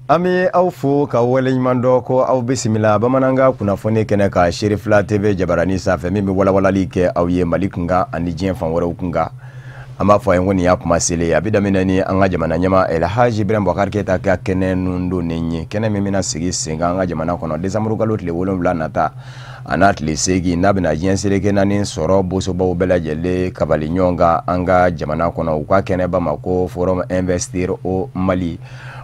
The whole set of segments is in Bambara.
An bɛ aw fo ka waleɲuman dɔn ko aw bisimila bamanankan kunnafoni kɛnɛ kan Serifila TV jabarani sanfɛ min bɛ walawalali kɛ aw ye Mali kunkan ani diɲɛ fan wɛrɛw kunkan. An b'a fɔ a ye ko nin y'a kuma selen ye. A bɛ daminɛ ni an ka jamana ɲɛmaa El Hadji Ibrahim Boubacar Keita ka kɛnɛ nun donnen ye, kɛnɛ min bɛna sigi sen kan an ka jamana kɔnɔ décembre kalo tile 7 nata a n'a tile 8, n'a bɛna diɲɛ seleke naani sɔrɔ bosobaw bɛɛ lajɛlen kabali ɲɔgɔn kan an ka jamana kɔnɔ. U ka kɛnɛba ma ko Forum Investir au Mali.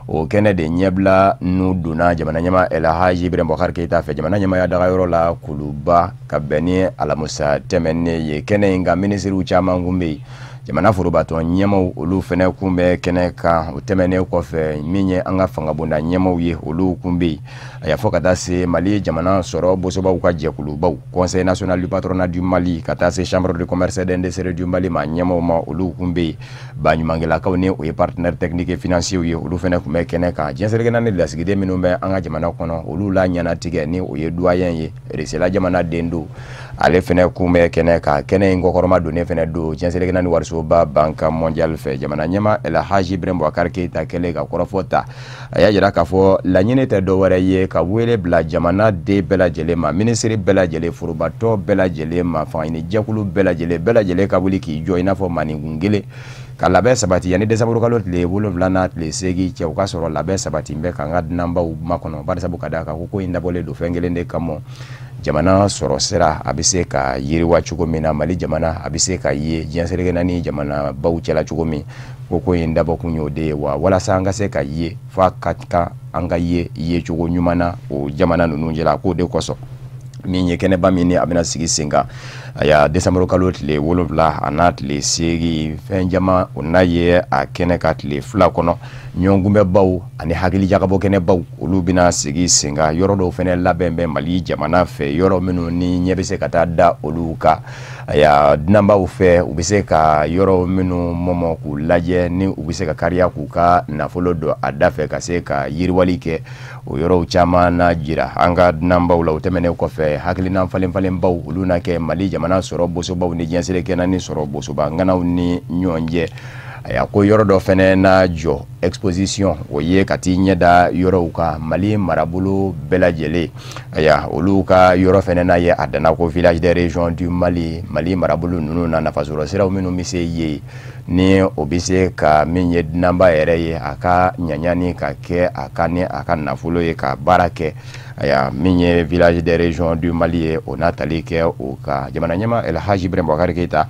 O kɛnɛ de ɲɛbila n'u donna jamana ɲɛmaa El Hadji Ibrahim Boubacar Keita fɛ jamana ɲɛmaaya dagayɔrɔ la Kuluba ka bɛn ni alamisa tɛmɛnen ye. Kɛnɛ in kan minisiriw caman kun bɛ yen, jamana forobatɔn ɲɛmaw olu fɛnɛ kun bɛ kɛnɛ kan. O tɛmɛnen kɔfɛ, min ye an ka fangabonda ɲɛmaw ye, olu kun bɛ yen. A y'a fɔ ka taa se Mali jamana sɔrɔ bosobaw ka jɛkulubaw, Conseil national du patronat du Mali, ka taa se Chambre de commerce et d'industrie du Mali ma ɲɛmaw ma, olu kun bɛ yen. Baɲumankɛlakaw ni o ye partenaire technique et financier ye, olu fɛnɛ kun bɛ kɛnɛ kan. Diɲɛ seleke naani lasigiden minnu bɛ an ka jamana kɔnɔ, olu la ɲɛnatigɛ ni o ye doyen ye, Russie jamana den don, ale fɛnɛ kun bɛ kɛnɛ kan. Kɛnɛ in kɔkɔrɔma donnen fɛnɛ don diɲɛ seleke naani warisoba Banque mondiale fɛ. Jamana ɲɛmaa El Hadji Ibrahim Boubacar Keita kɛlen ka kɔrɔfɔ ta, a y'a jira k'a fɔ laɲini tɛ dɔwɛrɛ ye ka wele bila jamana den bɛɛ lajɛlen ma, minisiri bɛɛ lajɛlen, forobatɔ bɛɛ lajɛlen ma, fangaɲini jɛkulu bɛɛ lajɛlen, bɛɛ lajɛlen ka wuli k'i jɔ i n'a fɔ maaninkun kelen ka labɛn sabati yanni décembre kalo tile 7 n'a tile 8 cɛ. O ka sɔrɔ labɛn sabati bɛ k'an ka dunanbaw makɔnɔ, barisabu ka d'a kan ko in dabɔlen don fɛn kelen de kama: jamana sɔrɔ sira a bɛ se ka yiriwa cogo min na, Mali jamana a bɛ se ka ye diɲɛ seleke naani jamana baw cɛla cogo min. Ko in dabɔkun y'o de ye wa, walasa an ka se ka ye, f'a ka kan an ka ye yecogo ɲuman na o jamana ninnu cɛla. K'o de kosɔn min ye kɛnɛba min ni a bɛna sigi sen kan aya décembre kalo tile 7 a n'a tile 8, fɛn jama o n'a ye a kɛnɛ ka tile 2 kɔnɔ, ɲɔgɔnkunbɛbaw ani hakili jagabɔ kɛnɛbaw olu bɛna sigi sen kan. Yɔrɔ dɔw fɛnɛ labɛn bɛ Mali jamana fɛ, yɔrɔ minnu ni ɲɛ bɛ se ka taa da olu kan. Aya dunanbaw fɛ, u bɛ se ka yɔrɔ minnu mɔmɔ k'u lajɛ, ni u bɛ se ka kariya k'u ka nafolo don a da fɛ ka se ka yiriwali kɛ, o yɔrɔw caman na jira an ka dunanbaw la. O tɛmɛnen kɔfɛ, hakilina falen falenbaw olu na kɛ Mali jamana sɔrɔ bosobaw ni diɲɛ seleke naani sɔrɔ bosoba ŋanaw ni ɲɔgɔn cɛ. A ko yɔrɔ dɔ fɛnɛ na jɔ exposition, o ye ka t'i ɲɛ da yɔrɔw kan Mali marabolo bɛɛ lajɛlen. Aya olu ka yɔrɔ fɛnɛ n'a ye a danna ko village des régions du Mali, Mali marabolo ninnu na nafasɔrɔ siraw minnu bɛ se ye, ni o bɛ se ka min ye dunanba yɛrɛ ye a ka ɲaɲani ka kɛ a ka ni a ka nafolo ye ka baara kɛ. Aya min ye village des régions du Mali ye, o n'a tali kɛ o ka jamana ɲɛmaa El Hadji Ibrahim Boubacar Keita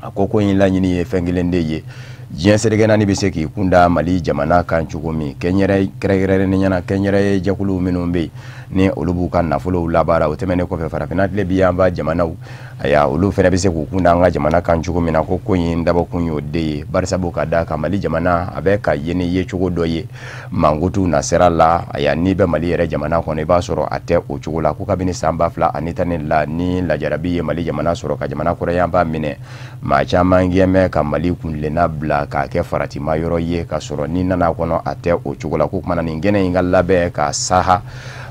a ko in laɲini ye fɛn kelen de ye: diɲɛ seleke naani bɛ se k'i kun da Mali jamana kan cogo min, kɛnyɛrɛ kɛrɛnkɛrɛnnenya la kɛnyɛrɛye jɛkuluw minnu bɛ yen ni olu b'u ka nafolow labaara. O tɛmɛnen kɔfɛ, farafinna tile bi yanfan jamanaw, aya olu fɛnɛ bɛ se k'u kun da an ka jamana kan cogo min na. Ko in dabɔkun y'o de ye, barisabu ka d'a kan Mali jamana a bɛ ka ye ni yecogo dɔ ye mankutu nasira la. Aya n'i bɛ Mali yɛrɛ jamana kɔnɔ, i b'a sɔrɔ a tɛ o cogo la. Ko kabini san 2010 la ni lajarabi ye Mali jamana sɔrɔ ka jamana kɔrɔyanfan minɛ, maa caman gɛn ka Mali kuntilenna bila k'a kɛ faratima yɔrɔ ye, ka sɔrɔ ni nana kɔnɔ a tɛ o cogo la. Ko kumana nin kɛnɛ in ka labɛn ka saha,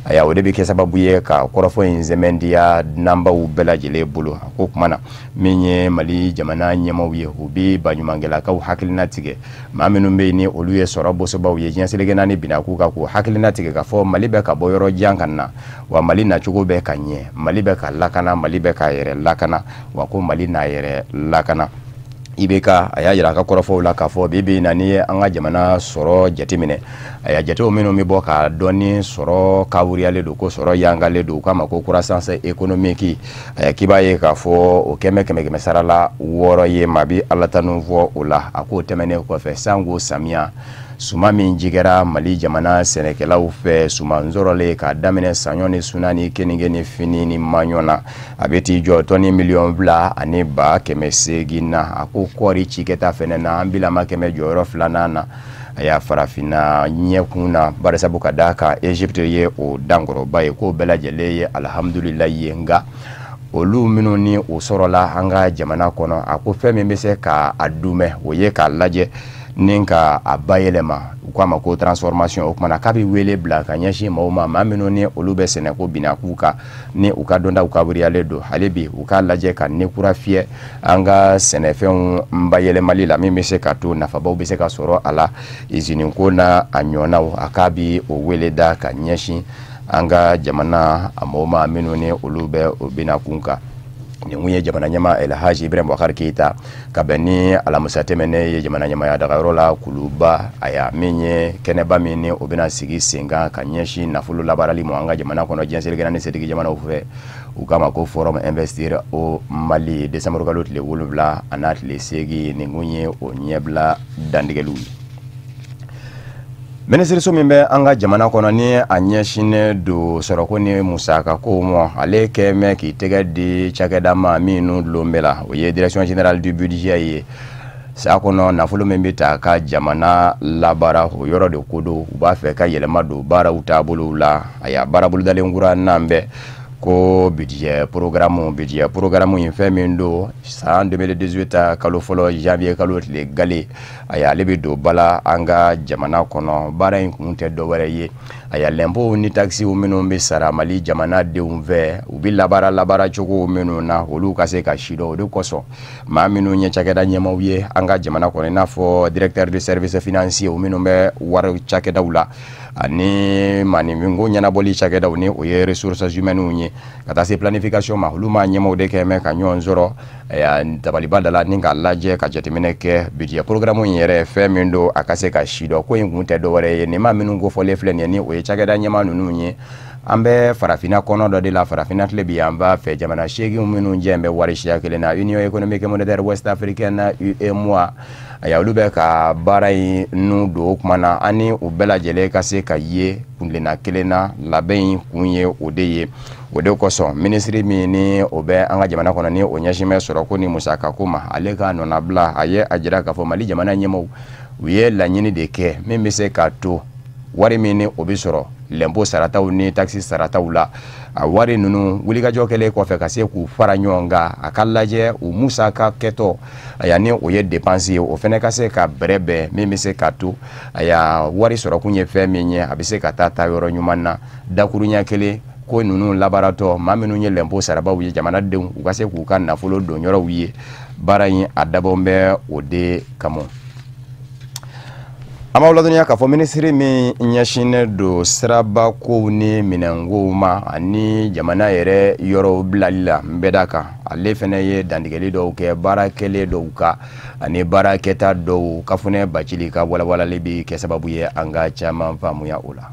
aya o de bɛ kɛ sababu ye ka kɔrɔfɔ in sɛmɛntiya dunanbaw bɛɛ lajɛlen bolo. A ko kumana min ye Mali jamana ɲɛmaw ye, u bɛ baɲumankɛlakaw hakilina tigɛ, maa minnu bɛ yen ni olu ye sɔrɔ bosobaw ye diɲɛ seleke naani binna k'u kan, k'u hakilina tigɛ k'a fɔ Mali bɛ ka bɔ yɔrɔ jan ka na, wa Mali nacogo bɛ ka ɲɛ, Mali bɛ ka lakana, Mali bɛ k'a yɛrɛ lakana, wa ko Mali n'a yɛrɛ lakana. IBK a y'a jira a ka kɔrɔfɔw la k'a fɔ bi bi in na, n'i ye an ka jamana sɔrɔ jateminɛ, a jatew minnu bɛ bɔ k'a dɔn ni sɔrɔ kawuriyalen don, ko sɔrɔ yangalen don, u k'a ma ko croissance économique, a k'i b'a ye k'a fɔ o kɛmɛ kɛmɛ kɛmɛ sara la 6 ye. Maa bi Ala tanu fɔ o la. A k'o tɛmɛnen kɔfɛ, sanko samiya suman min jigɛra Mali jamana sɛnɛkɛlaw fɛ, suman sɔrɔlen k'a daminɛ saɲɔ ni suna ni keninge ni fini ni maɲɔ na, a bɛ t'i jɔ tɔni 2,8 million na. A ko kɔɔri cikɛta fɛnɛ na, an bilama kɛmɛ jɔyɔrɔ 2nan na a y'a farafinna ɲɛkun na, barisabu ka d'a kan Egypte ye o dankɔrɔba ye. K'o bɛɛ lajɛlen ye alihamudulilayi ye. Nka olu minnu ni o sɔrɔla an ka jamana kɔnɔ, a ko fɛn min bɛ se ka a dunmɛ, o ye k'a lajɛ ni ka a bayɛlɛma, u k'a ma ko transformation. O kumana k'a bɛ wele bila ka ɲɛsin maaw ma, maa minnu ni olu bɛ sɛnɛko binakun kan, ni u ka dɔntaw ka wuriyalen don, hali bi u k'a lajɛ ka ni kura fiyɛ an ka sɛnɛfɛnw bayɛlɛmali la, min bɛ se ka to nafabaw bɛ se ka sɔrɔ a la, izini ko n'a a ɲɔgɔnnaw. A k'a bi o wele da ka ɲɛsin an ka jamana a mɔgɔw ma minnu ni olu bɛ o binakun kan. Nin kun ye jamana ɲɛmaa El Hadji Ibrahim Boubacar Keita ka bɛn ni alamisa tɛmɛnen ye jamana ɲɛmaaya dagayɔrɔ la Kuluba. Aya, min ye kɛnɛba min ni o bɛna sigi sen kan ka ɲɛsin nafolo labaarali ma an ka jamana kɔnɔ diɲɛ seleke naani setigi jamanaw fɛ, u k'a ma ko Forum Investir au Mali, décembre kalo tile 7 a n'a tile 8. Nin kun ye o ɲɛbila dantigɛliw ye. Minisiriso min bɛ an ka jamana kɔnɔ ni a ɲɛsinnen don sɔrɔko ni musakako ma, ale kɛ mɛn k'i tɛgɛ di cakɛda ma minnu dulon bɛ la, o ye Direction générale du budget ye. Sa kɔnɔ nafolo min bɛ ta ka jamana labaara, o yɔrɔ de ko don. U b'a fɛ ka yɛlɛma don baaraw taabolow la. A y'a baara bolodalen kura n'an bɛ ko budget programme. Budget programme in, fɛn min don, san 2018 kalo fɔlɔ, janvier kalo tile gale, aya, ale bɛ don bala an ka jamana kɔnɔ. Baara in kun tɛ dɔwɛrɛ ye, aya, lɛnpow ni takisiw minnu bɛ sara Mali jamana denw fɛ, u bɛ labaara labaara cogo minnu na, olu ka se ka sidɔn. O de kosɔn maa minnu ye cakɛda ɲɛmaaw ye an ka jamana kɔnɔ, i n'a fɔ directeur de service financier minnu bɛ wari cakɛdaw la, ani maaninfinko ɲɛnabɔli cakɛdaw, ni o ye ressources humaines ye, ka taa se planification ma, olu maa ɲɛmaaw de kɛ mɛ ka ɲɔgɔn sɔrɔ dabaliba da la ni k'a lajɛ ka jateminɛ kɛ budget programme in yɛrɛ, fɛn min don, a ka se ka sidɔn. Ko in kun tɛ dɔwɛrɛ ye, nin maa minnu kofɔlen filɛ nin ye, ni o ye cakɛda ɲɛmaa ninnu ye, an bɛ farafinna kɔnɔ dɔ de la, farafinna tile bi yan b'a fɛ, jamana 8 minnu jɛ bɛ wari siya kelen na, Union économique et monétaire ouest africaine, UEMOA. Aya, olu bɛ ka baara in nun don. O kuma na, an ni u bɛɛ lajɛlen ka se ka ye kuntilenna kelen na, labɛn in kun ye o de ye. O de kosɔn minisiri min ni o bɛ an ka jamana kɔnɔ, ni o ɲɛsin bɛ sɔrɔko ni musakako ma, ale ka nɔnabila, a ye a jira k'a fɔ Mali jamana ɲɛmaaw, u ye laɲini de kɛ min bɛ se k'a to wari min ni o bɛ sɔrɔ lɛnpo sarataw ni takisi sarataw la, a wari ninnu wulikajɔ kɛlen kɔfɛ ka se k'u fara ɲɔgɔn kan, a ka lajɛ u musaka kɛtɔ, aya, ni o ye dépense ye, o fana ka se ka bɛrɛ bɛn, min bɛ se k'a to, aya, wari sɔrɔkun ye fɛn min ye, a bɛ se ka taa taa yɔrɔ ɲuman na. Dakuruɲɛ kelen ko ninnu labaratɔ, maa minnu ye lɛnpo sarabaw ye, jamanadenw, u ka se k'u ka nafolo don yɔrɔw ye. Baara in a dabɔ bɛ o de kama. An b'aw ladɔnniya k'a fɔ minisiri min ɲɛsinnen don sirabakow ni minɛnkow ma ani jamana yɛrɛ yɔrɔw bilali la nbɛda kan, ale fana ye dantigɛli dɔw kɛ baara kɛlen dɔw kan ani baara kɛta dɔw. Kafunɛ Bacili ka walawalali bɛ kɛ sababu ye an ka caman faamuya o la.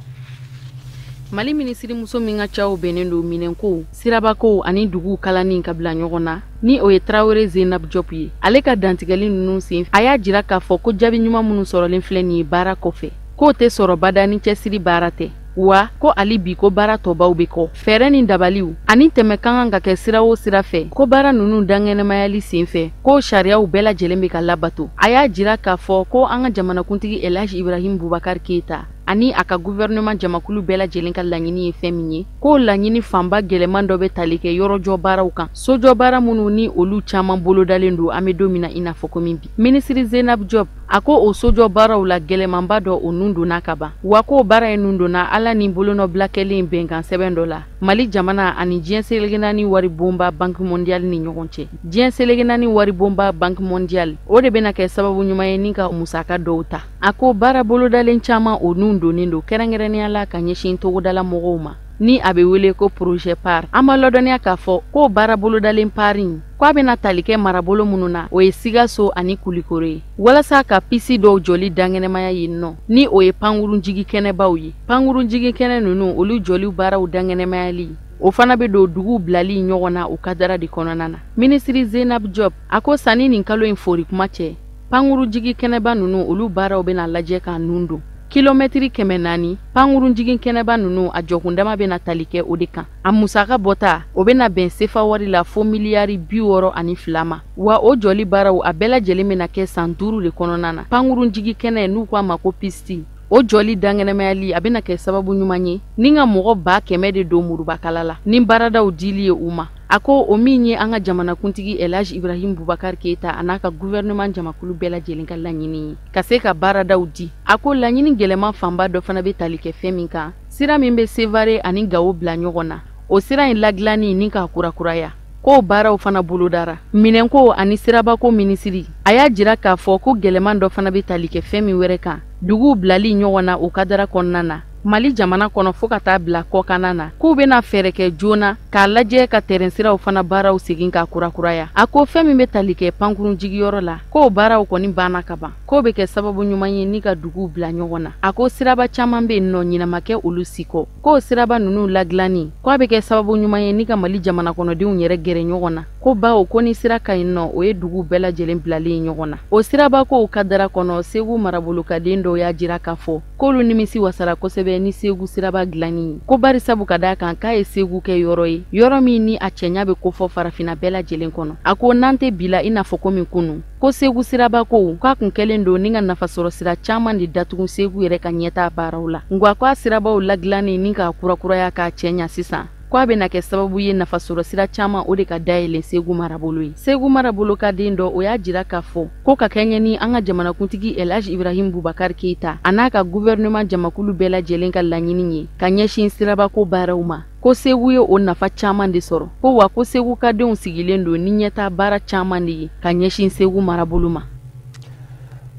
Mali minisirimuso min ka caw bɛnnen don minɛnkow, sirabakow ani duguw kalanni ka bila ɲɔgɔn na, ni o ye Tarawele Zenab Jɔp ye, ale ka dantigɛli ninnu sen, a y'a jira k'a fɔ ko jaabi ɲuman minnu sɔrɔlen filɛ nin ye baara kɔfɛ, k'o tɛ sɔrɔ bada ni cɛsiri baara tɛ, wa ko hali bi ko baara tɔbaw bɛ kɔ. Fɛɛrɛ ni dabaliw ani tɛmɛ ka kan ka kɛ sira o sira fɛ, ko baara ninnu dankɛnɛmayali sen fɛ, ko sariyaw bɛɛ lajɛlen bɛ ka labato. A y'a jira k'a fɔ ko an ka jamanakuntigi El Hadji Ibrahim Boubacar Keita ani a ka gouvernement jamakulu bɛɛ lajɛlen ka laɲini ye fɛn min ye, k'o laɲini fanba gɛlɛman dɔ bɛ tali kɛ yɔrɔjɔ baaraw kan, sojɔ baara minnu ni olu caman bolodalen don an bɛ don min na i n'a fɔ komi bi. Minisiri Zenab Jɔp a ko o sojɔ baaraw la gɛlɛmanba dɔ o nun donna ka ban, wa k'o baara in nun donna ala ni bolonɔbila kɛlen bɛnkan sɛbɛn dɔ la Mali jamana ani diɲɛ seleke naani wari bonba Banque mondiale ni ɲɔgɔn cɛ. Diɲɛ seleke naani wari bonba Banque mondiale, o de bɛna kɛ sababu ɲuman ye ni ka musaka dɔw ta. A ko baara bolodalen caman o nun donnen don, kɛrɛnkɛrɛnnenya la ka ɲɛsin togodala mɔgɔw ma, ni a bɛ wele ko projet PAR. An b'a ladɔnniya k'a fɔ ko baara bolodalen PAR in, k'a bɛna tali kɛ marabolo minnu na, o ye Sikaso ani Kulikoro ye, walasa ka pisi dɔw jɔli dankɛnɛmaya yen nɔ, ni o ye pankurunjigi kɛnɛbaw ye. Pankurunjigi kɛnɛ ninnu, olu jɔli baaraw dankɛnɛmayali, o fana bɛ don duguw bilali ɲɔgɔn na o kadara de kɔnɔna na. Minisiri Zenab Jɔp a ko sanni nin kalo in fori kuma cɛ, pankurunjigi kɛnɛba ninnu, olu baaraw bɛna lajɛ k'a nun don. Kilomɛtiri 400 pankurunjigi kɛnɛba ninnu, a jɔkundama bɛna tali kɛ o de kan. A musaka bɔta, o bɛna bɛn sefa wari la fo miliyari 62 ma, wa o jɔli baaraw a bɛɛ lajɛlen bɛna kɛ san 5 de kɔnɔna na. Pankurunjigi kɛnɛ n'u k'a ma ko piste, o jɔli dankɛnɛmayali, a bɛna kɛ sababu ɲuman ye ni ka mɔgɔ 100 000 de don murubakala la ni baaradaw dili ye u ma. A ko o min ye an ka jamanakuntigi El Hadj Ibrahim Boubacar Keita a n'a ka gouvernement jamakulu bɛɛ lajɛlen ka laɲini ye ka se ka baaradaw di. A ko laɲini gɛlɛman fanba dɔ fana bɛ tali kɛ fɛn min kan, sira min bɛ Sevare ani Gawo bila ɲɔgɔn na, o sira in ladilanni ni k'a kurakuraya, k'o baaraw fana bolodara. Minɛnko ani sirabako minisiri a y'a jira k'a fɔ ko gɛlɛman dɔ fana bɛ tali kɛ fɛn min wɛrɛ kan, duguw bilali ɲɔgɔn na o kadara kɔnɔna na Mali jamana kɔnɔ fo ka taa bila kɔkanna na, k'u bɛna fɛɛrɛ kɛ joona k'a lajɛ ka tɛrɛnsiraw fana baaraw segin k'a kurakuraya. A ko fɛn min bɛ tali kɛ pankurun jigiyɔrɔ la, k'o baaraw kɔni banna ka ban, k'o bɛ kɛ sababu ɲuman ye ni ka duguw bila ɲɔgɔn na. A ko siraba caman bɛ yen nɔ ɲinama kɛ olu si kɔ, k'o siraba ninnu ladilanni k'a bɛ kɛ sababu ɲuman ye ni ka Mali jamana kɔnɔdenw yɛrɛ gɛrɛ ɲɔgɔn na, ko bawo ko ni sira ka ɲi nɔ, o ye dugu bɛɛ lajɛlen bilalen ɲɔgɔn na. O siraba kow kadara kɔnɔ, Segu marabolokaden dɔw y'a jira k'a fɔ k'olu nimisi wasara kosɛbɛ ni Segu siraba dilanni ye, ko bari sabu ka d'a kan k'a ye Segu kɛ yɔrɔ ye, yɔrɔ min ni a cɛɲa bɛ kofɔ farafinna bɛɛ lajɛlen kɔnɔ. A ko n'an tɛ bi la i n'a fɔ komi kunun, ko Segu siraba kow k'a kun kɛlen don ni ka nafasɔrɔ sira caman de datugu Segu yɛrɛ ka ɲɛtaa baaraw la. Nka ko a sirabaw ladilanni ni k'a kurakuraya k'a cɛɲa sisan, k'a bɛna kɛ sababu ye nafasɔrɔ sira caman o de ka dayɛlɛn Segu marabolo ye. Segu marabolo ka den dɔ, o y'a jira k'a fɔ ko ka kɛɲɛ ni an ka jamanakuntigi El Hadj Ibrahim Boubacar Keita a n'a ka gouvernement jamakulu bɛɛ lajɛlen ka laɲini ye ka ɲɛsin sirabako baaraw ma, ko Segu ye o nafa caman de sɔrɔ, ko wa ko Segu ka denw sigilen don ni ɲɛtaa baara caman de ye ka ɲɛsin Segu marabolo ma.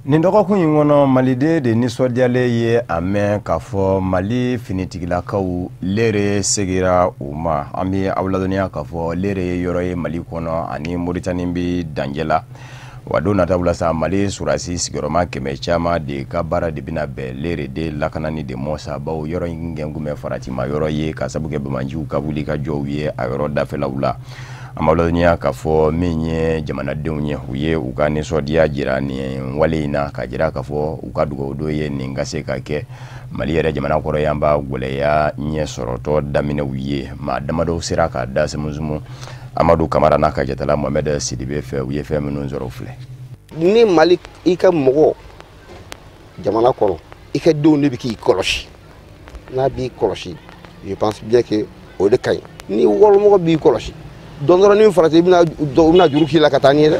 Nin dɔgɔkun in kɔnɔ, maliden de nisɔndiyalen ye a mɛn k'a fɔ Mali finitigilakaw lere segira u ma. An bɛ aw ladɔnniya k'a fɔ lere ye yɔrɔ ye Mali kɔnɔ ani Moritani bɛ danjɛ la. Wa don nataw la sa, Mali surasi sigiyɔrɔma 100 caman de ka baara de bɛna bɛn lere de lakanani de mɔ sa, bawo yɔrɔ in gɛn kun bɛ faratima yɔrɔ ye ka sabu kɛ bamajiw ka wuli ka jɔw ye a yɔrɔ dafɛlaw la. An b'aw ladɔnniya k'a fɔ min ye jamanadenw ye, u ye u ka nisɔndiya jira nin wale in na, k'a jira k'a fɔ u ka dugawu ye nin ka se ka kɛ Mali yɛrɛ jamana kɔrɔ yan b'a gwɛlɛya ɲɛ sɔrɔtɔ daminɛw ye. Maa damadɔw sera k'a da sumusumu Amadu Kamara n'a ka jatala Mohamed Sidibe fɛ, u ye fɛn minnu sɔrɔ filɛ. Ni Mali i ka mɔgɔ jamana kɔnɔ, i ka denw de bɛ k'i kɔlɔsi, n'a b'i kɔlɔsi, je pense bien que o de ka ɲi. Ni wɔlɔmɔgɔ b'i kɔlɔsi don dɔrɔn, ni farati i bɛna u bɛna juru k'i la ka taa n'i ye dɛ.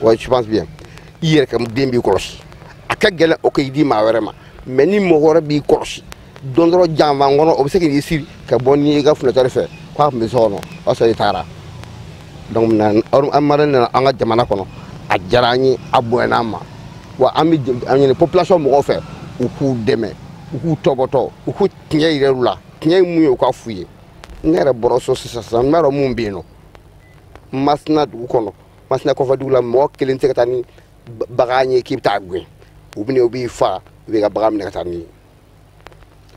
Ouais, je pense bien i yɛrɛ ka den b'i kɔlɔsi, a ka gɛlɛn o k'i di maa wɛrɛ ma, mais ni mɔgɔ wɛrɛ b'i kɔlɔsi don dɔrɔn janfan kɔnɔ, o bɛ se k'i siri ka bɔ n'i ka fenêtre fɛ k'a tun bɛ so kɔnɔ, o y'a sɔrɔ i taara. Donc an mara nana an ka jamana kɔnɔ, a diyara an ye, a bonyana an ma. Wa an bɛ an ɲini population mɔgɔw fɛ, u k'u dɛmɛ, u k'u tɔbɔtɔ, u k'u tiɲɛ yɛrɛ u la, tiɲɛ ye mun ye, u k'a f'u ye. Ne yɛrɛ bɔra so sisan sisan, n b'a dɔn mun bɛ yen nɔ Masina dugu kɔnɔ, Masina kɔfɛ dugu la, mɔgɔ kelen tɛ se ka taa ni bagan ye k'i bɛ taa gɛn, u bɛ na u b'i fa, u b'i ka bagan minɛ ka taa n'i ye.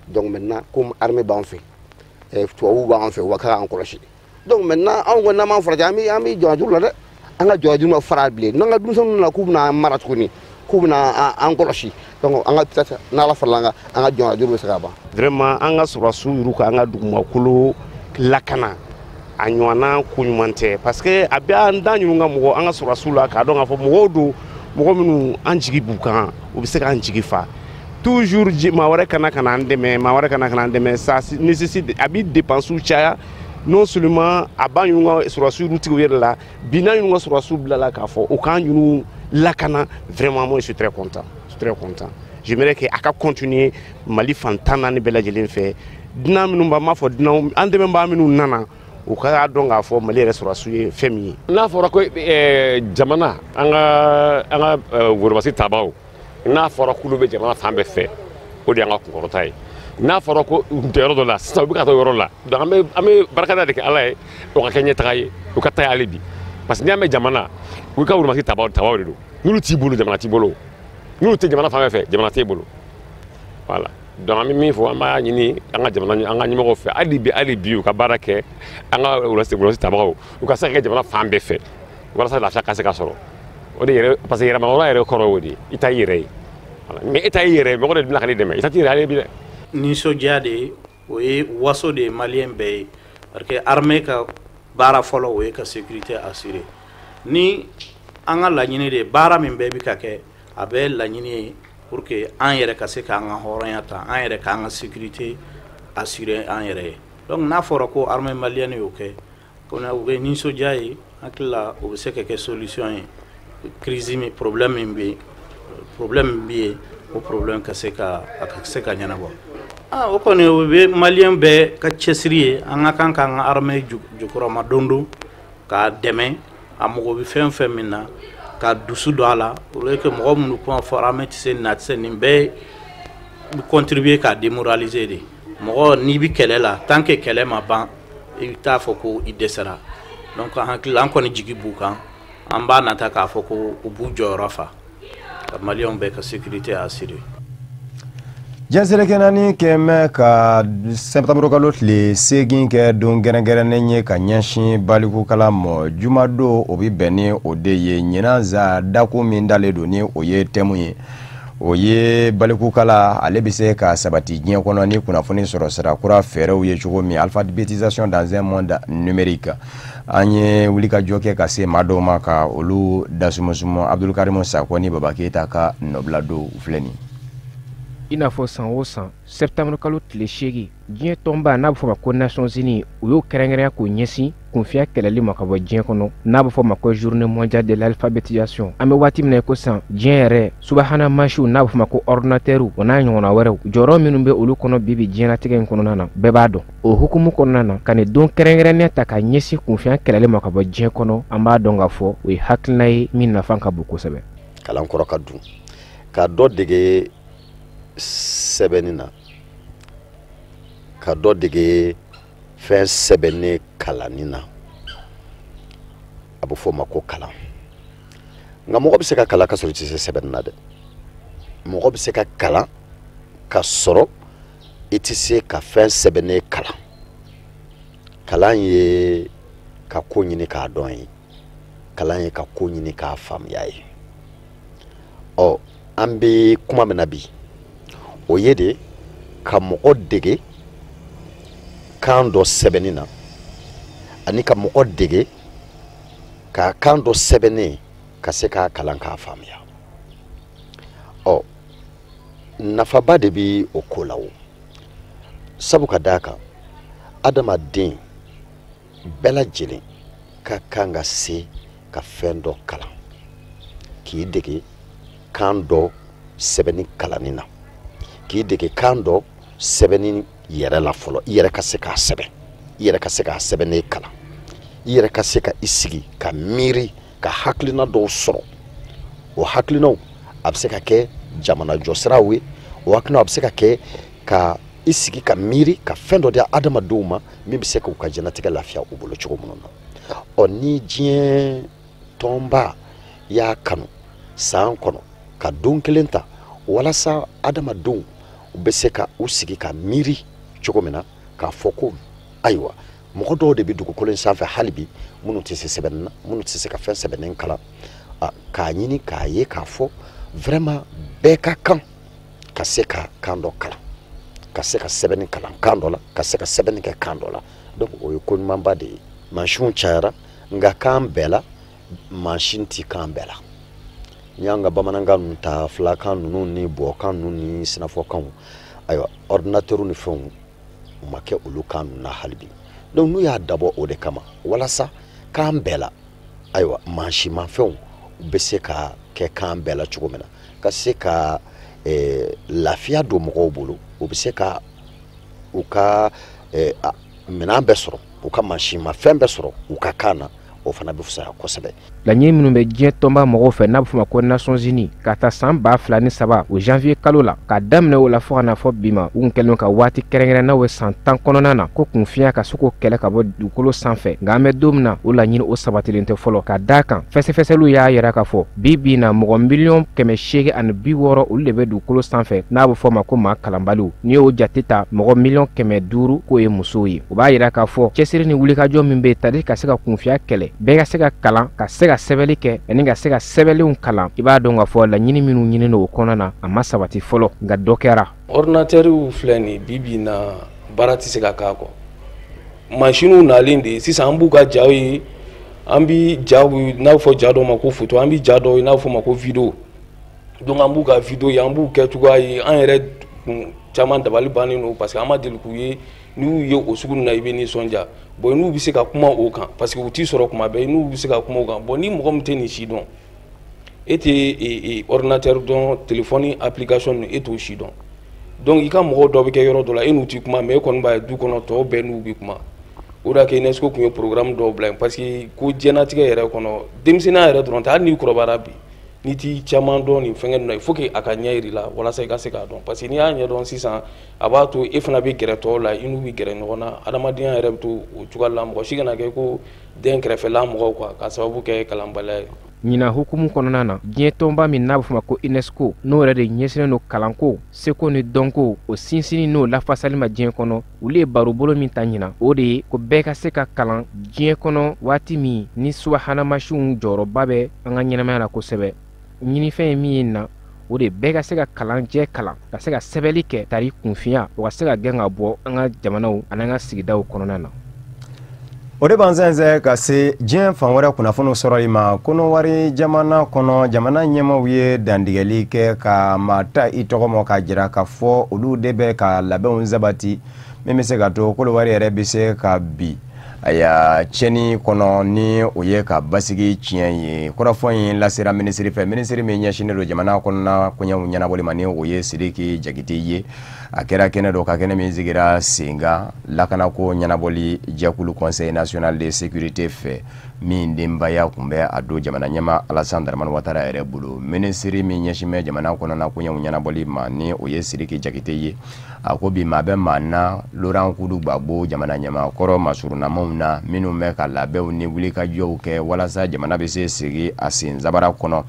Donc maintenant, comme armée b'an fɛ, tubabuw b'an fɛ, u ka k'an kɔlɔsi. Donc maintenant, anw ko n'an m'an farati, an bɛ jɔ juru la dɛ, an ka jɔ juru ma fara bilen, n'an ka denmisɛnninw nana k'u bɛna an mara tuguni, k'u bɛna an kɔlɔsi, donc an ka peut-être n'Ala farala an kan, an ka jɔ juru bɛ se ka ban. Vraiment, an ka sɔrɔdasiw yɛrɛ ka an ka dugumakolo lakana, a ɲɔgɔnna ko ɲuman tɛ, parce que a bɛ an da ɲini ka mɔgɔ an ka sɔrɔdasiw la k'a dɔn k'a fɔ mɔgɔw don, mɔgɔ minnu an jigi b'u kan, u bɛ se k'an jigi fa toujours. Maa wɛrɛ kana ka na an dɛmɛ, maa wɛrɛ kana ka na an dɛmɛ, ça nécessite a bɛ dépenses caya. Non seulement a b'an ɲini ka sɔrɔdasiw tigiw yɛrɛ la bi, n'an ɲini ka sɔrɔdasiw bila la k'a fɔ u k'an ɲini lakana, vraiment moi je suis très content, je suis très content. J'aimerais que a ka continuer Mali fan 14 bɛɛ lajɛlen fɛ. Dunan minnu b'an b'a fɔ dunan an dɛmɛbaa minnu nana, u ka dɔn k'a fɔ Mali yɛrɛ sɔrɔdasiw ye fɛn min ye. N'a fɔra ko jamana an ka woromasi tabaw, n'a fɔra k'olu bɛ jamana fan bɛɛ fɛ, o de y'an ka kunkɔrɔta ye. N'a fɔra ko u tɛ yɔrɔ dɔ la sisan, u bɛ ka taa yɔrɔ la, donc an bɛ barikada de kɛ Ala ye, o ka kɛ ɲɛtaga ye, u ka taa hali bi, parce que n'i y'a mɛn jamana, u ka woromasi tabaw tabaw de don. N'olu t'i bolo, jamana t'i bolo. N'olu tɛ jamana fan bɛɛ fɛ, jamana t'e bolo. Voilà, donc an bɛ min fɔ, an b'a ɲini an ka jamana, an ka ɲɛmɔgɔw fɛ hali bi, hali bi u ka baara kɛ, an ka woromasi tabagaw, u ka se ka kɛ jamana fan bɛɛ fɛ walasa lafiya ka se ka sɔrɔ. O de yɛrɛ, parce que yɛrɛmahɔrɔnya yɛrɛ kɔrɔ y'o de ye, i ta i yɛrɛ ye. Mais e ta y'i yɛrɛ ye, mɔgɔ de bɛna ka n'i dɛmɛ, i ta t'i yɛrɛ hali bi dɛ. Nisɔndiya de ye, o ye waso de ye maliyɛn bɛɛ ye, parce que armée ka baara fɔlɔ, o ye ka sécurité assurer. Ni an ka laɲini de ye, baara min bɛɛ bɛ ka kɛ, a bɛɛ laɲini ye pour que an yɛrɛ ka se k'an ka hɔrɔnya ta, an yɛrɛ k'an ka sécurité assurer an yɛrɛ ye. Donc n'a fɔra ko armée malienne y'o kɛ, ko u bɛ nisɔndiya ye, hakili la o bɛ se ka kɛ solution ye crise min, problème min bɛ yen, problème min bɛ yen, o problème ka se ka a ka se ka ɲɛnabɔ. Ah, o kɔni, o bɛ malien bɛɛ ka cɛsiri ye. An ka kan k'an ka armée jukɔrɔma don don k'a dɛmɛ, a mago bɛ fɛn fɛn min na, ka dusu don a la, au lieu que mɔgɔ minnu kuma fɔ armée tɛ se nin na, a tɛ se nin bɛɛ bɛ contribuer k'a démoraliser de. Mɔgɔ n'i bɛ kɛlɛ la, tant que kɛlɛ ma ban, i bɛ taa fɔ ko i dɛsɛra. Donc an hakili la, an kɔni jigi b'u kan, an b'a nata k'a fɔ ko u b'u jɔyɔrɔ fa ka maliyɛnw bɛɛ ka sécurité assurer. Diɲɛ seleke naani kɛmɛ ka sɛtanburukalo tile 8 kɛ don kɛrɛnkɛrɛnnen ye ka ɲɛsin balikukalan ma jumadon, o bɛ bɛn ni o de ye. Ɲinan za dako min dalen don ni o ye thème ye, o ye balikukala ale bɛ se ka sabati diɲɛ kɔnɔ ni kunnafoni sɔrɔ sira kura fɛɛrɛw ye cogo min, alphabétisation dans un monde numérique. An ye wulikajɔ kɛ ka se maa dɔw ma ka olu dasumusumu. Abdulkarimu Sakɔ ni Baba Keyita ka nɔbila dɔw filɛ nin. I n'a fɔ san o san, septembre kalo tile 8, diɲɛ tɔnba n'a bɛ fɔ ma ko Nations Unies, u y'o kɛrɛnkɛrɛnya k'o ɲɛsin kunfiya kɛlɛli ma ka bɔ diɲɛ kɔnɔ, n'a bɛ fɔ ma ko Journée mondiale de l'alphabétisation. An bɛ waati min na i ko sisan, diɲɛ yɛrɛ subahana mansiw n'a bɛ fɔ ma ko ordinateur, o n'a ɲɔgɔnna wɛrɛw, jɔyɔrɔ minnu bɛ olu kɔnɔ bi bi diɲɛlatigɛ in kɔnɔna na, bɛɛ b'a dɔn. O hukumu kɔnɔna na, ka nin don kɛrɛnkɛrɛnnenya ta ka ɲɛsin kunfiya kɛlɛli ma ka bɔ diɲɛ kɔnɔ, an b'a dɔn k'a fɔ o ye hakilina ye min nafa ka bon kosɛbɛ. Kalan kɔrɔ ka dun ka dɔ dege sɛbɛnni na, ka dɔ dege fɛn sɛbɛnnen kalanni na, a bɛ fɔ o ma ko kalan. Nka mɔgɔ bɛ se ka kalan ka sɔrɔ i tɛ se sɛbɛnni na dɛ. Mɔgɔ bɛ se ka kalan ka sɔrɔ i tɛ se ka fɛn sɛbɛnnen kalan. Kalan ye ka ko ɲini k'a dɔn ye, kalan ye ka ko ɲini k'a faamuya ye. Ɔ, an bɛ kuma min na bi, o ye de ka mɔgɔ dege kan dɔ sɛbɛnni na, ani ka mɔgɔ dege ka kan dɔ sɛbɛnnen ka se k'a kalan k'a faamuya. Ɔ, nafaba de bi o ko la o, sabu ka d'a kan adamaden bɛɛ lajɛlen ka kan ka se ka fɛn dɔ kalan, k'i dege kan dɔ sɛbɛnni kalanni na, k'i dege kan dɔ sɛbɛnni yɛrɛ la fɔlɔ, i yɛrɛ ka se k'a sɛbɛn, i yɛrɛ ka se k'a sɛbɛnnen kalan, i yɛrɛ ka se ka i sigi ka miiri ka hakilina dɔw sɔrɔ. O hakilinaw a bɛ se ka kɛ jamana jɔsiraw ye, o hakilinaw a bɛ se ka kɛ ka i sigi ka miiri ka fɛn dɔ di adamadenw ma min bɛ se k'u ka diɲɛlatigɛ lafiya u bolo cogo minnu na. Ɔ, ni diɲɛ tɔnba y'a kanu san kɔnɔ ka don kelen ta walasa adamadenw u bɛ se ka u sigi ka miiri cogo min na k'a fɔ ko ayiwa, mɔgɔ dɔw de bɛ dugukolo in sanfɛ hali bi minnu tɛ se sɛbɛnni na, minnu tɛ se ka fɛn sɛbɛnnen kalan, k'a ɲini k'a ye k'a fɔ vraiment bɛɛ ka kan ka se ka kan dɔ kalan, ka se ka sɛbɛnni kalan kan dɔ la, ka se ka sɛbɛnni kɛ kan dɔ la. Donc o ye ko ɲumanba de ye. Mansinw cayara, nka kan bɛɛ la mansin ti kan bɛɛ la. N'i y'an ka bamanankan ninnu ta, filakan ninnu ni bɔkan ninnu ni sinafɔkanw, ayiwa, ordinateur ni fɛnw u ma kɛ olu kan ninnu na hali bi. Donc n'u y'a dabɔ o de kama walasa kan bɛɛ la, ayiwa, mansinmafɛnw bɛ se ka kɛ kan bɛɛ la cogo min na, ka se ka lafiya don mɔgɔw bolo, u bɛ se ka u ka minɛn bɛɛ sɔrɔ, u ka mansinmafɛn bɛɛ sɔrɔ u ka kan na, o fana bɛ fisaya kosɛbɛ. Laɲini minnu bɛ diɲɛ tɔnba mɔgɔw fɛ n'a bɛ fɔ ma ko Nations Unies, ka taa san 2003 o janvier kalo la, k'a daminɛ o la fo ka na fɔ bi ma, u kun kɛlen ka waati kɛrɛnkɛrɛn ye san 10 kɔnɔna na ko kunfiya ka se k'o kɛlɛ ka bɔ dugukolo sanfɛ. Nka an bɛ don min na, o laɲini o sabatilen tɛ fɔlɔ, ka d'a kan fɛsɛfɛsɛliw y'a yira k'a fɔ bi bi in na, mɔgɔ 860 miliyɔn olu de bɛ dugukolo sanfɛ n'a bɛ fɔ ma ko maa kalanbaliw. N'i y'o jate ta, mɔgɔ 500 miliyɔn k'o ye musow ye. O b'a yira k'a fɔ cɛsiri ni wulikajɔ min bɛ yen tali ka se ka kunfiya kɛlɛ, bɛɛ ka se ka kalan, ka se ka sɛbɛnni kɛ ani ka se ka sɛbɛnlenw kalan, i b'a dɔn k'a fɔ laɲini minnu ɲininen o kɔnɔna na, a ma sabati fɔlɔ, nka dɔ kɛra. Ordinateurw filɛ nin bi bi in na, baara tɛ se ka k'a kɔ. Mansinw nalen de sisan, an b'u ka jaw ye, an bi jaw n'a bɛ fɔ ja dɔw ma ko photo, an bi ja dɔw ye n'a bɛ fɔ ma ko vidéo. Donc an b'u ka vidéo ye, an b'u kɛ cogoya ye, an yɛrɛ kun caman dabali bannen don, parce que an ma deli k'u ye. N'u ye o sugu na, i bɛ nisɔndiya. Bon, n'u bɛ se ka kuma o kan, parce que u t'i sɔrɔ kuma bɛɛ, n'u bɛ se ka kuma o kan. Bon, ni mɔgɔ min tɛ nin si dɔn, e tɛ ordinateur dɔn, téléphone application, e t'o si dɔn. Donc i ka mɔgɔw dɔ bɛ kɛ yɔrɔ dɔ la, e n'u tɛ kuma, mais e kɔni b'a ye du kɔnɔ tɔw bɛɛ n'u bɛ kuma. O de y'a kɛ UNESCO tun ye programme dɔw bila yen, parce que ko diɲɛlatigɛ yɛrɛ kɔnɔ, denmisɛnninya yɛrɛ dɔrɔn tɛ, hali n'i kɔrɔbayara bi, n'i t'i caman dɔn nin fɛngɛ ninnu na, il faut que a ka ɲɛ yir'i la walasa i ka se k'a dɔn, parce que n'i y'a ɲɛdɔn sisan, a b'a to e fana bɛ gɛrɛ tɔw la, i n'u bɛ gɛrɛ ɲɔgɔn na, adamadenya yɛrɛ bɛ to o cogoya la. Mɔgɔ si kana kɛ ko den kɛrɛfɛla mɔgɔw quoi, k'a sababu kɛ kalanbaliya ye. Ɲinan hukumu kɔnɔna na, diɲɛ tɔnba min n'a bɛ fɔ ma ko UNESCO, n'o yɛrɛ de ɲɛsinnen don kalanko, seko ni dɔnko, o sinsinni n'o lafasali ma diɲɛ kɔnɔ, olu ye barobolo min ta ɲinan, o de ye ko bɛɛ ka se ka kalan diɲɛ kɔnɔ, waati min ni subahana mansinw jɔyɔrɔba bɛ an ka ɲɛnamaya la kosɛbɛ. Ɲinifɛn ye min ye na, o de bɛɛ ka se ka kalanjɛ kalan, ka se ka sɛbɛnni kɛ, tari kunfinya o ka se ka gɛn ka bɔ an ka jamanaw ani an ka sigidaw kɔnɔna na. O de b'an sɛnsɛn ka se diɲɛ fan wɛrɛ kunnafoniw sɔrɔli ma. Kɔnɔwari jamana kɔnɔ, jamana ɲɛmaaw ye dantigɛli kɛ ka maa ta i tɔgɔ ma k'a jira k'a fɔ olu de bɛ ka labɛnw sabati min bɛ se ka to Kɔnɔwari yɛrɛ bɛ se ka bi aya tiɲɛni kɔnɔ, ni o ye ka basigi tiɲɛ ye. Kɔrɔfɔ in lasera minisiri fɛ, minisiri min ɲɛsinnen don jamana kɔnɔna koɲɛw ɲɛnabɔli ma, ni o ye Sidiki Jakite ye. A kɛra kɛnɛ dɔ ka kɛnɛ min sigira sen kan lakanako ɲɛnabɔli jɛkulu Conseil national de sécurité fɛ, min denbaya tun bɛ a don jamana ɲɛmaa Alassane Dramane Ouattara yɛrɛ bolo. Minisiri min ɲɛsin bɛ jamana kɔnɔna koɲɛw ɲɛnabɔli ma, ni o ye Sidiki Jakite ye, a ko bi maa bɛ maa na Laurent Koudou Gbagbo jamana ɲɛmaa kɔrɔ masurunamaw na, minnu bɛ ka labɛnw ni wulikajɔw kɛ walasa jamana bɛ se sigi a sen sabara kɔnɔ.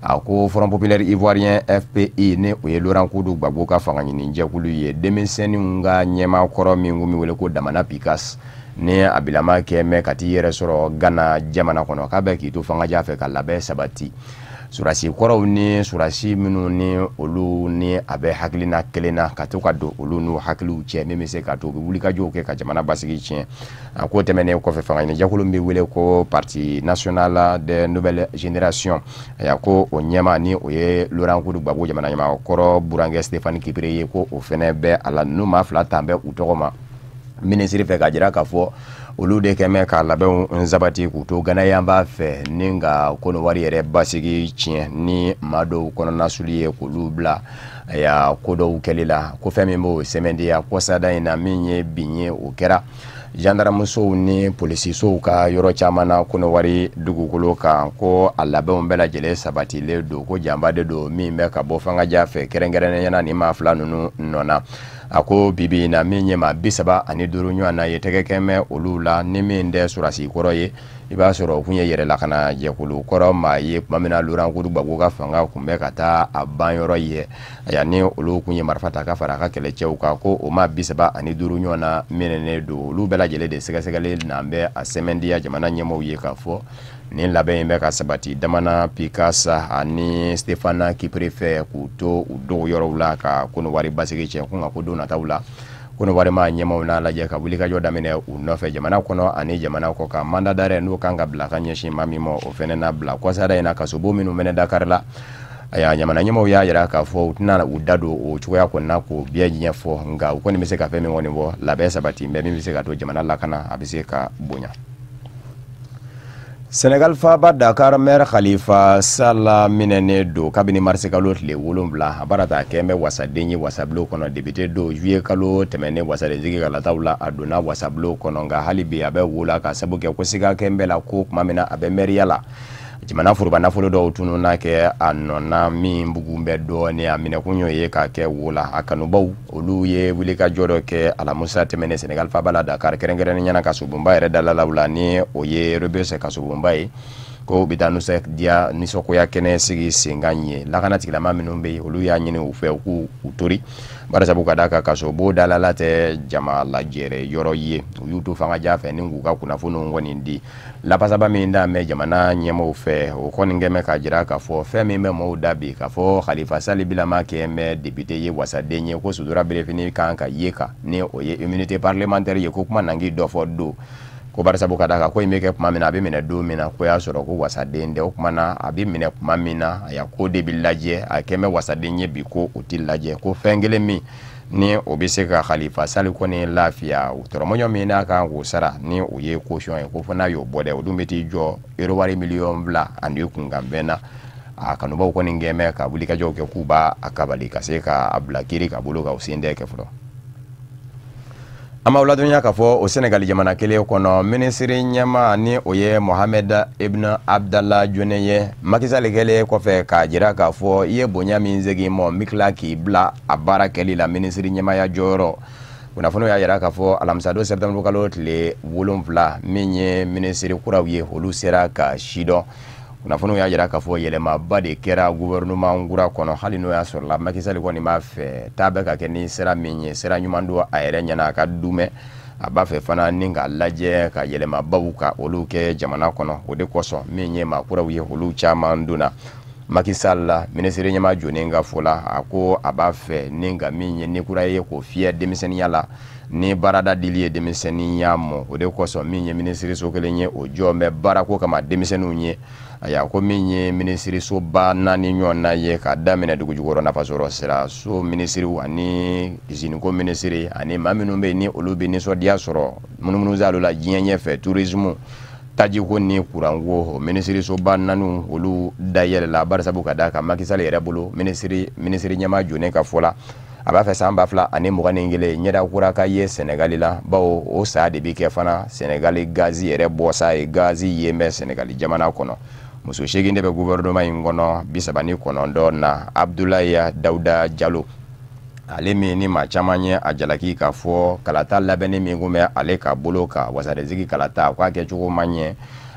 A ko Front populaire ivoirien FPI, ni o ye Laurent Koudou Gbagbo ka fanga ɲini jɛkulu ye, denmisɛnninw ka ɲɛmaa kɔrɔ min kun bɛ wele ko Damana Pikas, ni a bilama kɛ mɛ ka t'i yɛrɛ sɔrɔ Ghana jamana kɔnɔ, k'a bɛ k'i to fangaja fɛ ka labɛn sabati. Surasi kɔrɔw ni surasi minnu ni olu ni a bɛ hakilina kelen na, ka to ka don olu n'u hakiliw cɛ, min bɛ se ka to u bɛ wulikajɔw kɛ ka jamana basigi tiɲɛ. A ko tɛmɛnen kɔfɛ, fanga ɲini jɛkulu min bɛ wele ko Parti national des nouvelles générations, a ko o ɲɛmaa, ni o ye Laurent Koudou Gbagbo jamana ɲɛmaa kɔrɔ burankɛ Stéphane Kipre ye, ko o fɛnɛ bɛ a la. Ninnu maa fila tan bɛ u tɔgɔ ma minisiri fɛ k'a jira k'a fɔ olu de kɛ mɛ ka labɛnw sabati k'u to Gana yan b'a fɛ ni ka Kɔnɔwari yɛrɛ basigi tiɲɛ ni maa dɔw kɔnɔna suli ye, k'olu bila aya ko dɔw kɛli la. Ko fɛn min b'o sɛmɛndiya kɔsada in na, min ye bin ye, o kɛra gendarmesow ni polisisow ka yɔrɔ caman na Kɔnɔwari dugukolo kan. Ko a labɛnw bɛɛ lajɛlen sabatilen don, ko janba de don min bɛ ka bɔ fangaja fɛ, kɛrɛnkɛrɛnnenya na ni maa fila ninnu nɔ na. A ko bibi in na, min ye maa 35 ɲɔgɔn na ye tɛgɛ kɛmɛ olu la, ni min tɛ surasi kɔrɔ ye, i b'a sɔrɔ o kun ye yɛrɛ lakana jɛkulu kɔrɔ maa ye tuma min na Laurent Koudou Gbagbo ka fanga kun bɛ ka taa a ban yɔrɔ ye, aya ni olu kun ye marifa ta ka fara a ka kɛlɛcɛw kan. Ko o maa 35 ɲɔgɔn na minɛnen don, olu bɛɛ lajɛlen de sɛgɛsɛgɛli n'an bɛ a sɛmɛndiya jamana ɲɛmaaw ye k'a fɔ nin labɛn in bɛ ka sabati Damana Pikasa ani Stéphane Kipre fɛ, k'u to u dogo yɔrɔw la ka Kɔnɔwari basigi tiɲɛ. Ko nka ko don nataw la, Kɔnɔwari maa ɲɛmaaw n'a lajɛ ka wulikajɔ daminɛ u nɔfɛ jamana kɔnɔ ani jamana kɔ kan. Mandat d'arrêt n'o kan ka bila ka ɲɛsin maa min ma, o fɛnɛ na bila. Kɔsada in na, kasobon minnu fɛnɛ Dakar la, aya jamana ɲɛmaaw y'a jira k'a fɔ u tɛna u da don o cogoya kɔni na k'o bɛɛ ɲɛfɔ, nka u kɔni bɛ se ka fɛn min kɔni fɔ, labɛn sabati bɛ min bɛ se ka to jamana lakana a bɛ se ka bonya. Senegal faaba Dakar, maire Khalifa Sall minɛnen don kabini marisi kalo tile 7. A baara ta kɛ bɛ wasaden ye wasabulon kɔnɔ, député don. Juillet kalo tɛmɛnen wasadensigi kalataw la, a donna wasabulon kɔnɔ, nka hali bi a bɛ wo la, ka sabu kɛ ko siga kɛ bɛ la ko tuma min na a bɛ mɛriya la, jamana foroba nafolo dɔw tununna kɛ a nɔ na, min bugun bɛ dɔɔnin. A minɛkun y'o ye k'a kɛ wo la. A kanubaw olu ye wulikajɔ dɔ kɛ alamusa tɛmɛnen Senegal faaba la Dakar, kɛrɛnkɛrɛnnenya na kasobonba yɛrɛ dalalaw la, ni o ye Rebeuss kasobonba ye, ko u bɛ taa nisɔndiya nisɔngoya kɛnɛ sigi sen kan ye. Lakana tigilama minnu bɛ yen, olu y'a ɲini u fɛ u k'u tori, bari sabu ka d'a kan kasobon dalala tɛ jama lajɛrɛ yɔrɔ ye. U y'u to fangaja fɛ ni k'u ka kunnafoniw kɔni di. Lafasaba min da bɛ jamana ɲɛmaaw fɛ, o kɔni kɛ bɛ k'a jira k'a fɔ fɛn min bɛ maaw da bi, k'a fɔ Khalifa Sall bilama kɛ bɛ député ye, wasaden ye, ko sutura berefini kan ka ye kan, ni o ye immunité parlementaire ye, ko kuma nangi dɔ fɔ don ko bari sabu ka d'a kan ko in bɛ kɛ tuma min na, a bɛ minɛ don min na, ko y'a sɔrɔ ko wasaden tɛ. O tuma na a bɛ minɛ tuma min na, a ko de bɛ lajɛ, a kɛ bɛ wasaden ye bi, ko o tɛ lajɛ. Ko fɛn kelen min Ni o bɛ se ka Khalifa Sall kɔni lafiya, tɔrɔmɔɲɔ min n'a kan k'o sara ni o ye caution ye, ko fo n'a y'o bɔ dɛ, o dun bɛ t'i jɔ euro wari 2 miliyɔn ani kunkanfɛn na. A kanubaw kɔni gɛnbɛ ka wulikajɔw kɛ k'u b'a a kabali ka se k'a bila kiiri ka bolo kan, o sen tɛ kɛ fɔlɔ. An b'aw ladɔnniya k'a fɔ o Senegali jamana kelen kɔnɔ, minisiri ɲɛmaa ni o ye Mohamed Ibn Abdallah Dionne ye, Macky Sall kɛlen kɔfɛ k'a jira k'a fɔ i ye bonya min segin mɔ, n bɛ tila k'i bila a baara kɛli la minisiri ɲɛmaaya jɔyɔrɔ. Kunnafoniw y'a jira k'a fɔ alamisadon septembre kalo tile 7, min ye minisiri kuraw ye, olu sera ka sidɔn. Kunnafoniw y'a jira k'a fɔ yɛlɛmaba de kɛra gouvernement kura kɔnɔ, hali n'o y'a sɔrɔ la Macky Sall kɔni b'a fɛ taa bɛ ka kɛ ni sira min ye, sira ɲuman don a yɛrɛ ɲɛna, a ka dumɛ a b'a fɛ fana ni k'a lajɛ ka yɛlɛmabaw ka olu kɛ jamana kɔnɔ. O de kosɔn min ye maa kuraw ye, olu caman donna. Macky Sall la, minisiri ɲɛmaa jonen ka fɔ la, a ko a b'a fɛ ni ka min ye ni kura ye k'o fiyɛ denmisɛnninya la ni baarada dili ye denmisɛnninya mɔ. O de kosɔn min ye minisiriso kelen ye, o jɔ bɛ baarako kama denmisɛnninw ye. Ayiwa, ko min ye minisirisoba naani ɲɔgɔn na ye, ka daminɛ dugujukɔrɔ nafasɔrɔ sira so minisiriw ani iziniko minisiri ani maa minnu bɛ yen ni olu bɛ nisɔndiya sɔrɔ munumunusaalo la diɲɛ ɲɛfɛ, tourisme, tajiko ni kuranko, o minisirisoba naani olu dayɛlɛla. Barisabu ka d'a kan Macky Sall yɛrɛ bolo, minisiri ɲɛmaa jonen ka fɔ la, a b'a fɛ san 2021 ɲɛda kura ka ye Sɛnɛgali la, bawo o sa de bɛ kɛ fana Sɛnɛgali gazi yɛrɛ bɔsa ye. Gazi yen bɛ Sɛnɛgali jamana kɔnɔ. Muso 8 de bɛ gouvernement in kɔnɔ, 39 na. Abdoulaye Dawuda Jalo, ale min ni maa caman ye a jalaki k'a fɔ kalata labɛnni min kun bɛ ale ka bolo kan, wasadensigi kalata, k'a kɛcogo ma ɲɛ,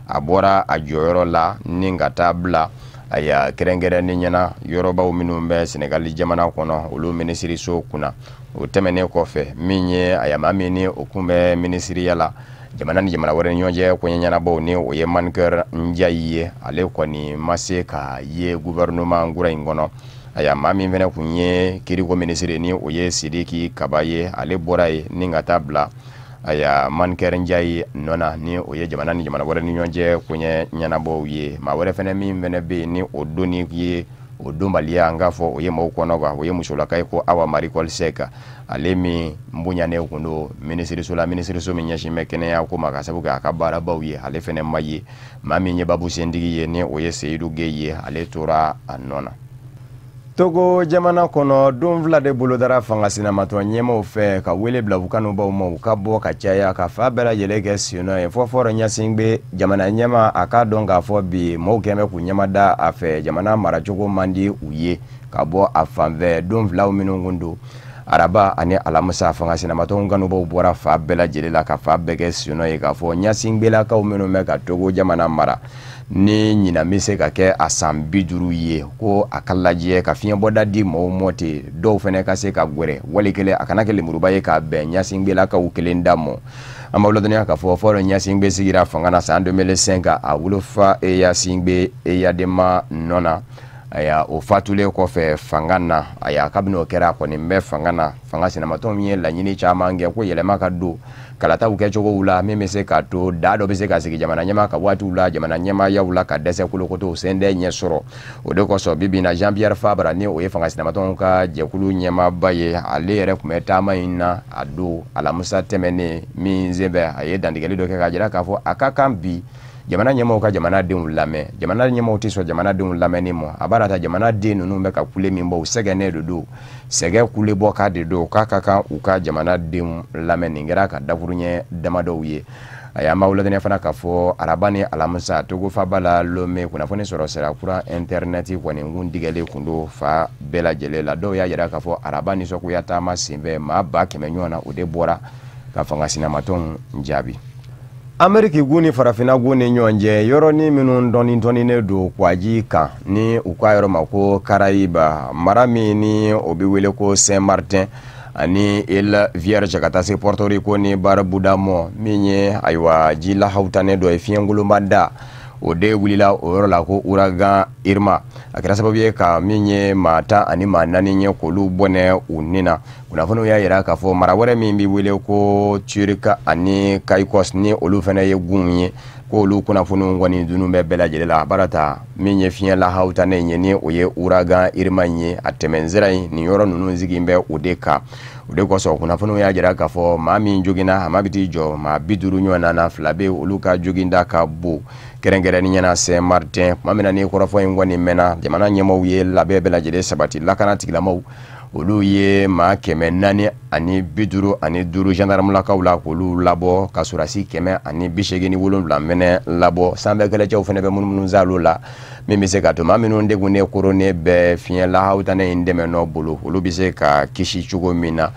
a bɔra a jɔyɔrɔ la ni ka taa bila aya kɛrɛnkɛrɛnnen ɲɛna yɔrɔbaw minnu bɛ Sɛnɛgali jamana kɔnɔ, olu minisiriso kunna. O tɛmɛnen kɔfɛ, min ye a maa min ni o kun bɛ minisiriya la jamana ni jamana wɛrɛ ni ɲɔgɔn cɛ koɲɛ ɲɛnabɔw, ni o ye Mankeur Ndiaye ye, ale kɔni ma se ka ye gouvernement kura in kɔnɔ. Aya, maa min fɛnɛ kun ye kiriko minisiri, ni o ye Sidiki Kaba ye, ale bɔra yen ni ka taa bila aya Mankeur Ndiaye nɔ na, ni o ye jamana ni jamana wɛrɛ ni ɲɔgɔn cɛ koɲɛ ɲɛnabɔw ye. Maa wɛrɛ fɛnɛ min fɛnɛ bɛ yen ni o donni ye o donbaliya, an k'a fɔ o ye maaw kɔnɔ kan, o ye musolaka ye ko Awa Marie Coll Seck, ale min bonyanen kun don minisiriso la, minisiriso min ɲɛsin bɛ kɛnɛya ko ma, ka sababu kɛ a ka baarabaw ye, ale fɛnɛ ma ye. Maa min ye babu sentigi ye, ni o ye Seydou Gueye ye, ale tora a nɔ na. Togo jamana kɔnɔ, don 2 de bolodara fanga sinamatɔ ɲɛmaw fɛ ka wele bila u kanubaw ma, u ka bɔ ka caya ka fa bɛɛ lajɛlen kɛ sennɔ ye fɔ Faure Gnassingbé, jamana ɲɛma, a k'a dɔn k'a fɔ bi maaw kɛn bɛ k'u ɲɛma da a fɛ, jamana maracogo man di u ye ka bɔ a fanfɛ. Don filaw minnu kun don, araba ani alamisa, fanga sinamatɔnw kanubaw bɔra fa bɛɛ lajɛlen la ka fa bɛɛ kɛ sennɔ ye k'a fɔ Gnassingbélakaw minnu bɛ ka Togo jamana mara ni ɲinan bɛ se ka kɛ a san 50 ye, ko a ka lajɛ ka fiɲɛbɔda di maaw mɔ ten, dɔw fana ka se ka gwɛrɛ wali kelen, a kana kɛ lemuruba ye k'a bɛn Gnassingbélakaw kelen da mɔ. An b'aw ladɔnniya k'a fɔ Faure Gnassingbé sigira fanga na san 2005, a wolofa Gnassingbé Eyadema nɔ na. Aya, o fatulen kɔfɛ fanga na, aya, kabini o kɛra, a kɔni bɛ fanga na. Fanga sinamatɔnw ye laɲini caman kɛ ko yɛlɛma ka don kalataw kɛcogow la, min bɛ se k'a to da dɔ bɛ se ka sigi jamana ɲɛmaa ka waatiw la, jamana ɲɛmaayaw la, ka dɛsɛ kolokotow sen tɛ ɲɛ sɔrɔ. O de kosɔn bi bi in na, Jean Pierre Fabre, ni o ye fanga sinamatɔnw ka jɛkulu ɲɛmaaba ye, ale yɛrɛ tun bɛ taama in na a don alamisa tɛmɛnen min senfɛ, a ye dantigɛli dɔ kɛ k'a jira k'a fɔ a ka kan bi jamana ɲɛmaaw ka jamanadenw lamɛn. Jamana ɲɛmaaw tɛ sɔn jamanadenw lamɛnni ma. A b'a ta jamanaden ninnu bɛ ka kule min bɔ, u sɛgɛnnen de don, sɛgɛ kule bɔ ka de don, k'a ka kan u ka jamanadenw lamɛn. Nin kɛra ka dakuruɲɛ damadɔw ye. A y'an b'aw ladɔnniya fana k'a fɔ araba ni alamisa, Togo faba la Lome, kunnafoni sɔrɔ sira kura intɛrɛnɛti kɔni kun digɛlen kun don fa bɛɛ lajɛlen la. Dɔw y'a jira k'a fɔ araba nisɔngoya taama senfɛ, maa 100 000 ɲɔgɔn na, o de bɔra ka fanga sinamatɔnw jaabi. Ameriki gun ni farafinna gun ni ɲɔgɔn cɛ, yɔrɔnin minnu dɔɔni dɔɔninen don kwaji kan, ni u k'a yɔrɔ ma ko Karayiba, mara min ni o bɛ wele ko Saint Martin ani Île Vierge, ka taa se Porto Rico ni Barbuda mɔ, min ye ayiwa ji lahawutanen dɔ ye, fiɲɛkolonba da o de wulila o yɔrɔ la ko ouragan Irma. A kɛra sababu ye ka min ye maa 14 ye k'olu bɔnɛ u ni na. Kunnafoniw y'a jira k'a fɔ mara wɛrɛ min bɛ wele ko Turque ani Caicos, ni olu fana ye gunw ye, ko Ko olu kunnafoniw kɔni dunun bɛ bɛɛ lajɛlen la. Barata min ye fiɲɛ lahaw ta ne ye, ni o ye ouragan Irma in ye, a tɛmɛnsira in nin yɔrɔ ninnu sigi bɛ o de kan. O de kosɔn kunnafoniw y'a jira k'a fɔ maa min joginna, a ma bɛ t'i jɔ maa 50 ɲɔgɔn na, 2 bɛ olu ka joginda ka bon, kɛrɛnkɛrɛnnenya na Saint Martin. Tuma min na ni kɔrɔfɔ in kɔni mɛnna, jamana ɲɛmaaw ye labɛn bɛɛ lajɛlen sabati. Lakana tigilamaaw olu ye maa 455 gendarmelakaw la k'olu labɔ, ka sɔrɔdasi 187 mɛnɛ labɔ. Sanfɛ kɛlɛcɛw fana bɛ munumunu zalo la, min bɛ se ka to maa minnu degunnen koronnen bɛ fiɲɛ lahaw tanɛ in dɛmɛ nɔ bolo, olu bɛ se ka kisi cogo min na.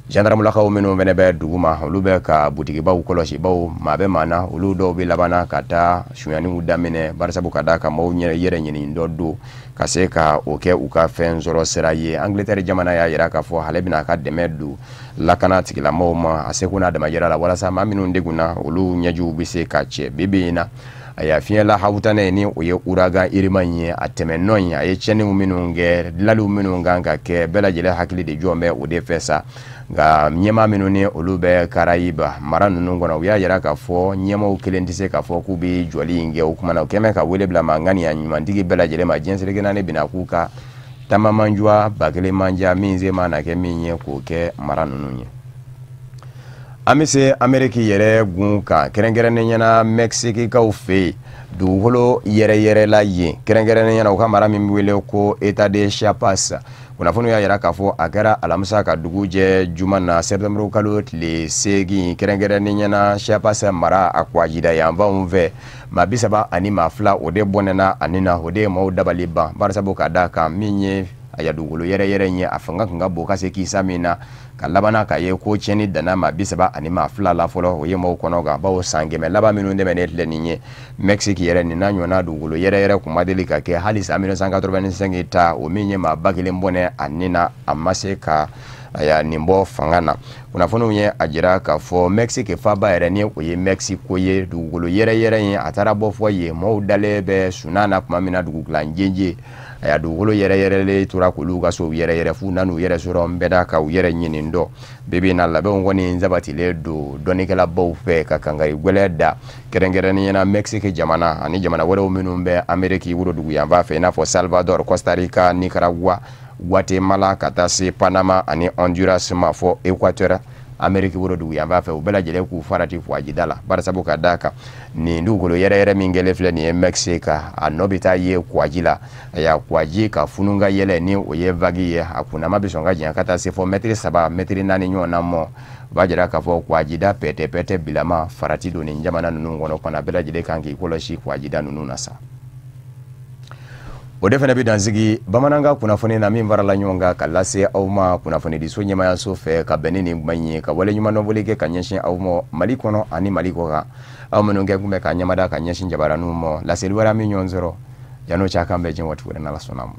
Gendarmelakaw minnu fana bɛ dugu ma, olu bɛ ka butigibaw kɔlɔsi, baw maa bɛ maa na, olu dɔw bɛ labanna ka taa sonyaniw daminɛ, barisabu ka d'a kan maaw yɛrɛ ɲini dɔ don ka se ka o kɛ u ka fɛn sɔrɔ sira ye. Angleterre jamana y'a jira k'a fɔ ale bɛna a ka dɛmɛ don lakana tigilamɔgɔw ma a seko n'a damajira la, walasa maa minnu degunna olu ɲɛjiw bɛ se ka cɛ. Bi bi in na, a fiɲɛ lahaw tanɛ ni o ye ouragan Irma in ye, a tɛmɛ nɔ in a ye tiɲɛniw minnu kɛ, dilaliw minnu kan ka kɛ, bɛɛ lajɛlen hakili de jɔn bɛ o de fɛ sa. Nka ɲɛmaa minnu ni olu bɛ Karayiba mara ninnu kɔnɔ, u y'a jira k'a fɔ ɲɛmaaw kelen tɛ se k'a fɔ k'u bɛ jɔli in kɛ. O kumana u kɛmɛ ka wele bila maa ŋaniya ɲumantigi bɛɛ lajɛlen ma diɲɛ seleke naani bɛna k'u ka taamamanjuwa ba kelen manja min se mana kɛ min ye k'o kɛ mara ninnu ye. An bɛ se Ameriki yɛrɛ gun kan, kɛrɛnkɛrɛnnenya na Mɛkisikikaw fɛ yen, dugukolo yɛrɛyɛrɛla yen, kɛrɛnkɛrɛnnenya na u ka mara min bɛ wele ko État de Chiapas. Kunnafoniw y'a jira k'a fɔ a kɛra alamisa ka dugu jɛ juma na sɛtanburu kalo tile 8, kɛrɛnkɛrɛnnenya na Chiapas mara a kwajida yanfanw fɛ, maa 32 o de bɔnɛna ani na, o de ye maaw dabali ban, barisabu ka d'a kan min ye a dugukolo yɛrɛyɛrɛ in ye, a fanga tun ka bon ka se kisa min na, ka labanna k'a ye ko tiɲɛni danna maa 32 la fɔlɔ, o ye maaw kɔnɔ kan, bawo san 100 laban minnu tɛmɛnen filɛ nin ye, Mexique yɛrɛ nin n'a ɲɔgɔnna dugukolo yɛrɛyɛrɛ kun ma deli ka kɛ. Hali san 1985 ta, o min ye maa 1000 bɔnɛ a nin na, a ma se ka nin bɔ fanga na. Kunnafoniw ye a jira k'a fɔ Mexique faaba yɛrɛ ni o ye Mexico ye, dugukolo yɛrɛyɛrɛ in a taara bɔ fɔ yen, maaw dalen bɛ sunan na tuma min na dugukilan jenje, a dugukolo yɛrɛyɛrɛlen tora k'olu ka sow yɛrɛyɛrɛ f'u nan'u yɛrɛ sɔrɔ n bɛɛ da ka u yɛrɛ ɲini dɔ. Bi bi in na labɛnw kɔni sabatilen don dɔnnikɛlabaw fɛ ka kankari gwɛlɛ da, kɛrɛnkɛrɛnnenya na Mexique jamana ani jamana wɛrɛw minnu bɛ Ameriki woroduguyanfan fɛ, i n'a fɔ Salvador, Costa Rica, Nicaragua, Guatemala, ka taa se Panama ani Honduras ma fɔ Equateur Ameriki woroduguyanfan fɛ, u bɛɛ lajɛlen k'u farati kwajida la, barisabu ka d'a kan nin dugukolo yɛrɛyɛrɛ min kɛlen filɛ nin ye Mexique, a nɔ bɛ taa ye kwaji la. Ayiwa, kwaji ka funun ka yɛlɛ ni o ye vague ye, a kunnama bɛ sɔn ka janya ka taa se fɔ mɛtiri 3 mɛtiri 4 ɲɔgɔn na mɔ. O b'a jira k'a fɔ kwajida pɛtɛ-pɛtɛ bilama farati don nin jamana ninnu kɔnɔ, fana bɛɛ lajɛlen kan k'i kɔlɔsi kwajida ninnu na sa. O de fana bɛ dansigi bamanankan kunnafoni na min farala ɲɔgɔn kan ka lase aw ma kunnafonidiso ɲɛmaayaso fɛ ka bɛn ni nin kuma in ye, ka wale ɲuman dɔnfɔli kɛ ka ɲɛsin aw ma Mali kɔnɔ ani Mali kɔ kan, aw minnu kɛ kun bɛ ka ɲɛmada ka ɲɛsin jabaraninw ma. Laseli wɛrɛ min ɲɔgɔn sɔrɔ yan'o cɛ, a k'an bɛn diɲɛ waati wɛrɛ n'Ala sɔnna a ma.